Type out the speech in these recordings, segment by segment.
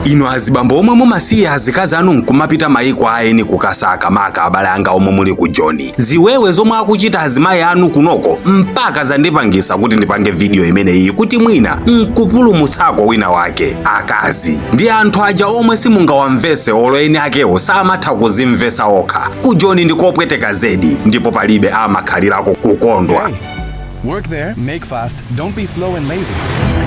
Inu azibambo omwe mumasiya azikazi anu nkumapita mayiko aeni kukasaka, maka abale anga omwe muli ku Joni, ziwewe zomwe akuchita azimayi anu kunoko mpaka zandipangisa kuti ndipange video imeneyi kuti mwina nkupulumutsako wina wake. Akazi ndi anthu aja omwe simungawamvese, olo eni akewo samatha kuzimvesa okha. Ku Joni ndikopweteka zedi ndipo palibe amakhalirako kukondwa. Hey, work there, make fast, don't be slow and lazy.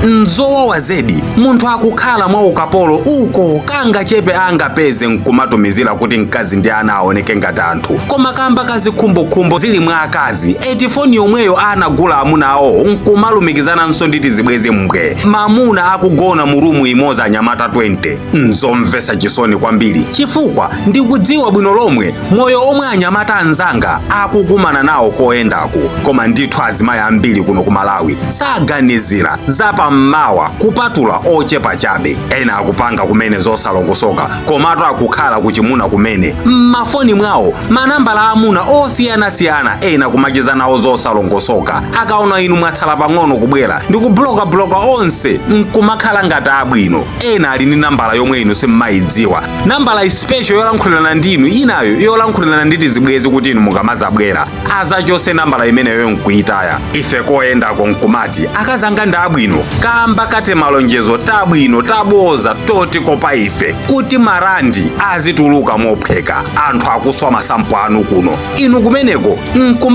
Nzowawa zedi, munthu akukhala mwa ukapolo uko, kangachepe angapeze nkumatumizira kuti mkazi ndi ana aoneke ngati anthu, koma kamba kazikhumbokhumbo zili mwa akazi, eti foni yomweyo anagula amuna awo nkumalumikizananso ndi tizibwezi mbwe, mamuna akugona mu room imodzi anyamata 20. Nzomvetsa chisoni kwambiri, chifukwa ndikudziwa bwino lomwe moyo omwe anyamata anzanga akukumana nawo koyendaku. Koma ndithu azimayi ambiri kuno ku Malawi saganizira zapammawa, kupatula ochepa chabe. Ena akupanga kumene zosalongosoka, komatu akukhala kuchimuna kumene m'mafoni mwawo manambala amuna osiyanasiyana, ena kumacheza nawo zosalongosoka. Akaona inu mwatsala pang'ono kubwera ndi kubloka-bloka onse nkumakhala ngati abwino. Ena ali ndi nambala yomwe inu simmayidziwa, nambala special yolankhulirana ndinu, inayo yolankhulirana ndi tizibwezi, kuti inu mukamazabwera azachose nambala imeneyo nkuitaya. Ife koyendako nkumati akazanga ndi abwino kamba kate malonjezo tabwino taboza totikopa ife kuti marandi azituluka mophweka. Anthu akuswa masampo anu kuno, inu kumeneko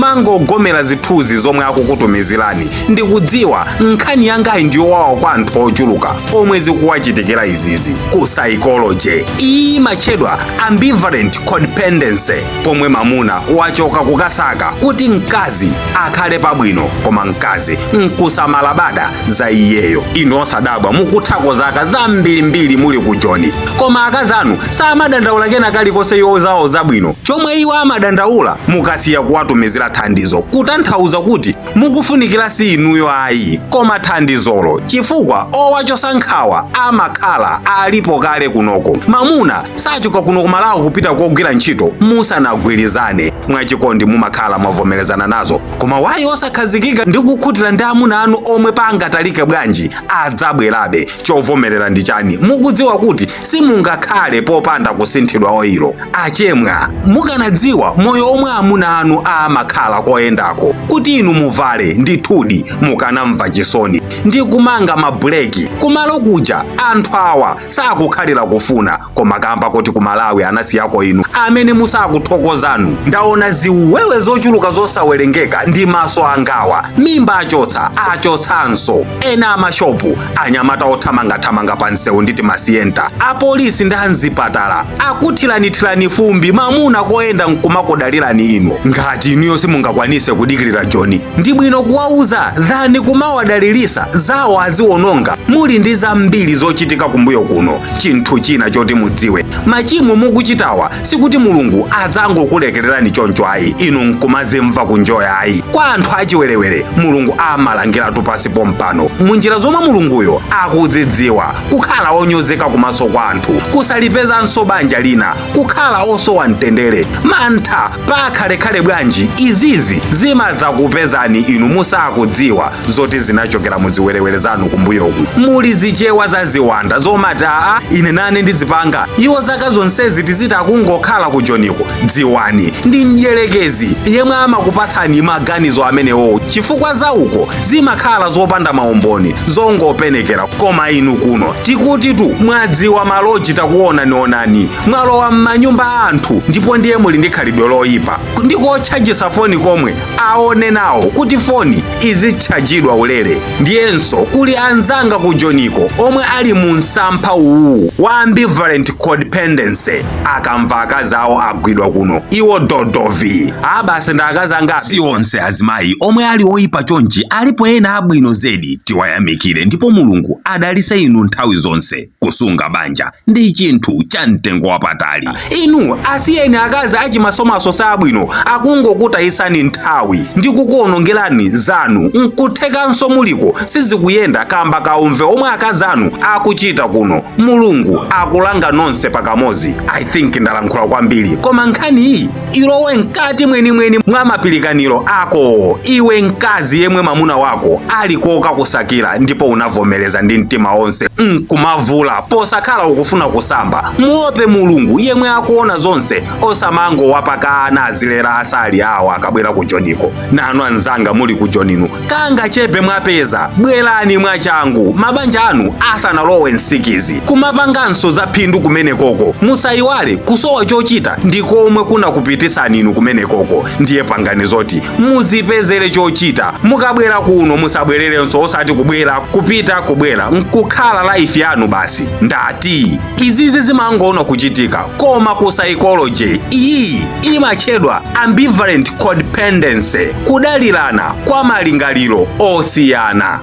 nkumangogomera zithunzi zomwe akukutumizirani. Ndikudziwa nkhani yangayi ndiyowawa kwa anthu ochuluka omwe zikuwachitikira izizi. Ku psychology iyi imatchedwa ambivalent codependency, pomwe mamuna wachoka kukasaka kuti mkazi akhale pabwino, koma mkazi nkusamala bada za iyeyo. Inu osadabwa mukuthako zaka zambirimbiri muli ku Joni, koma akazi anu samadandaula kena kalikonse, iwo zawo zabwino. Chomwe iwo amadandaula mukasiya kuwatumizira thandizo, kutanthauza kuti mukufunikira si inuyo ayi, koma thandizolo, chifukwa owachosa nkhawa amakhala alipo kale kunoko. Mamuna sachoka kuno kumalawi kupita kogwira ntchito musanagwirizane mwachikondi, mumakhala mwavomerezana nazo. Koma why osakhazikika ndi kukhutira ndi amuna anu omwe pangatalike bwanji adzabwerabe? Chovomerera ndi chani? Mukudziwa kuti simungakhale popanda kusinthidwa oil. Achemwa, mukanadziwa moyo omwe amuna anu amakhala koyendako kuti inu muvale, ndithudi mukanamva chisoni ndi kumanga mabuleki kumalo kuja. Anthu awa sakukhalira kufuna, koma kamba kuti ku Malawi anasiyako inu amene musakuthokozanu. Ndaona ziwewe zochuluka zosawerengeka ndi maso angawa, mimba achotsa, achotsanso ena amashopu, anyamata othamangathamanga pa msewu nditi masiyenta, apolisi ndi anzipatala akuthiranithirani fumbi, mamuna koyenda nkumakudalirani inu. Ngati inuyo simungakwanise kudikirira Joni, ndi bwino kuwauza than kumawadalirisa zawo aziwononga. Muli ndi zambiri zochitika kumbuyo kuno. Chinthu china choti mudziwe, machimo mukuchitawa sikuti Mulungu adzangokulekererani choncho ayi, inu nkumazimva kunjoya ayi. Kwa anthu achiwerewere Mulungu amalangiratu pasi pompano munjira zomwe Mulunguyo akudzidziwa: kukhala onyozeka kumaso kwa anthu, kusalipezanso banja lina, kukhala osowa mtendere, mantha pakhalekhale bwanji. Izizi zimadzakupezani inu musakudziwa zoti zinachokera muziwerewere zanu kumbuyoku. Muli zichewa za ziwanda zomati, "Aa, ine nane ndizipanga." Iwo zaka zonsezi tiziti akungokhala ku Joniko. Dziwani ndi mdyerekezi yemwe amakupatsani maganizo amenewo, chifukwa zauko zimakhala zopanda maumboni, zongopenekera. Koma inu kuno tikuti tu mwadziwa maloji, takuonanionani mwalowa m'manyumba a anthu, ndipo ndiye muli ndi khalidwe loyipa ndikotchajisa foni komwe aone nawo kuti foni izitchajidwa ulere. Ndiyenso kuli anzanga ku Joniko omwe ali mu msampha uwu wa ambivalent codependency. Akamva akazi awo agwidwa kuno, iwo dodovi, abasi ndi akazi anga. Si onse azimayi omwe ali oyipa chonchi, alipo ena abwino zedi, tiwayamikire ndipo Mulungu adalise inu nthawi zonse. Kusunga banja ndi chinthu cha mtengo wapatali. Inu asiyeni akazi achimasomaso sabwino. Akungokutayisani nthawi ndi kukuonongerani zanu. Nkuthekanso muliko sizikuyenda kamba kaumve omwe akazi anu akuchita kuno. Mulungu akulanga nonse pakamodzi. I think ndalankhula kwambiri, koma nkhani iyi ilowe mkati mwenimweni mwa mapilikaniro ako. Iwe mkazi yemwe mamuna wako ali kokakusakira ndipo unavomereza ndi mtima onse nkumavula posakhala ukufuna kusamba, muope Mulungu yemwe akuona zonse. Osamango wapaka ana azilera asali awo akabwera ku Joniko. Nanu anzanga muli ku Joninu, kanga chepe mwapeza, bwerani mwachangu mabanja anu asanalowe nsikizi kumapanganso za phindu kumenekoko. Musayiwale, kusowa chochita ndi komwe kunakupitisani inu kumenekoko. Ndiye pangani zoti muzipezere chochita. Mukabwera kuno musabwererenso, osati kubwera, kupita, kubwera, nkukhala life yanu basi. Ndati izizi zimangoona kuchitika, koma ku psychology iyi imatchedwa ambivalent codependency, kudalirana kwa malingaliro osiyana.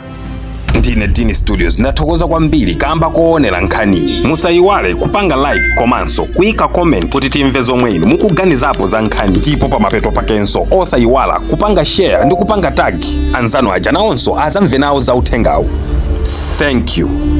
Ndine Dini Studios, ndathokoza kwambiri kamba koonera nkhaniyi. Musayiwale kupanga like komanso kuyika comment kuti timve zomwe inu mukuganizapo za nkhani. Ndipo pamapeto pakenso osayiwala kupanga share ndi kupanga tag anzanu aja, nawonso azamve nawo za uthengawu. Thank you.